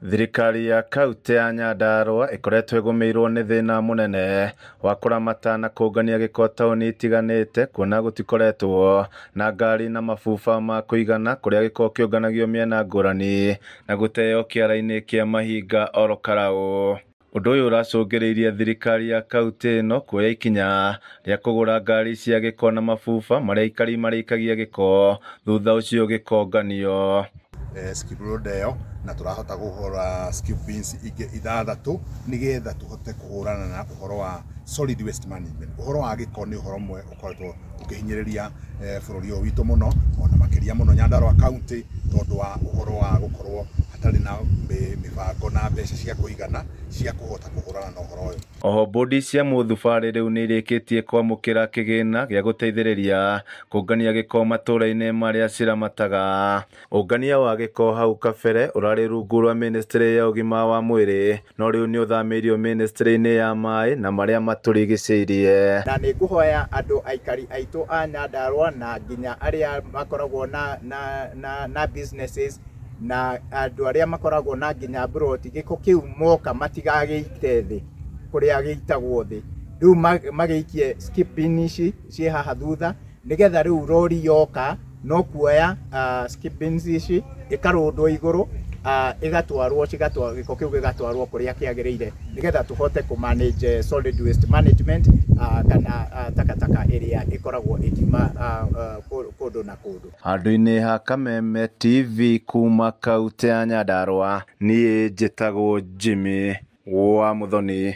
Thirikari ya kaunti ya Nyandarua ĩkoretwo ĩgũmĩirwo nĩ thĩna mũnene wa kũramata na kũngania gĩko taũni itiganĩte kuona gũtikoretwo na ngari na mabuba ma kũigana kũrĩa gĩko kĩũnganagio mĩena ngũrani na gũteo kĩara-inĩ kĩa mahinga oro karaũ. Ũndũ ũyũ ũracũngĩrĩirie thirikari ya kaunti ĩno kuoya ikinya rĩa kũgũra ngari cia gĩko na mabuba marĩa aikari marĩikagia gĩko thutha ũcio gĩkonganio. Skip load ĩyo na tũrahota kũgũra skip bins ingĩ ithathatũ nĩgetha tũhote kũhũrana na ũhoro wa solid waste management. Ũhoro wa gĩko nĩ ũhoro ũmwe ũkoretwo ũkĩhinyĩrĩria bũrũri ũyũ witũ mũno, ona makĩria mũno Nyandarua County, tondũ wa ũhoro wa gũkorwo hatarĩ na mĩbango na mbeca cia kũigana cia kũhota kũhũrana na ũhoro ũyũ. Oho bodi cia mũthubarĩ rĩu nĩ irĩkĩtie kwamũkĩra kĩgĩna gĩa gũteithĩrĩria kũngania gĩko matũra-inĩ marĩa ciramataga. Ũngania wa gĩko hau kabere ũrarĩ rungu rwa ministry ya ũgima wa mwĩrĩ, no rĩu nĩ ũthamĩirio ministry-inĩ ya maĩ na marĩa matũrigicĩirie. Na nĩ ngũhoya andũ aikari aitũ a Nyandarua na nginya arĩa makoragwo na businesses na andũ arĩa makoragwo na nginya mburoti, gĩko kĩu moka matigagĩite thĩ kũrĩa gĩitagwo thĩ, rĩu magĩikie skip bin ici ciĩ haha thutha, nĩgetha rĩu rori yoka no kuoya skip bins ici ĩkarũndwo igũrũ, ĩgatwarwo cigatwarwo, gĩko kĩu gĩgatwarwo kũrĩa kĩagĩrĩire, nĩgetha tũhote kũ manage solid waste management, kana takataka ĩrĩa ĩkoragwo ĩkiuma kũndũ na kũndũ. Handũ-inĩ ha Kameme TV kuma kaunti ya Nyandarua, niĩ njĩtagwo Jimmy wa Muthoni.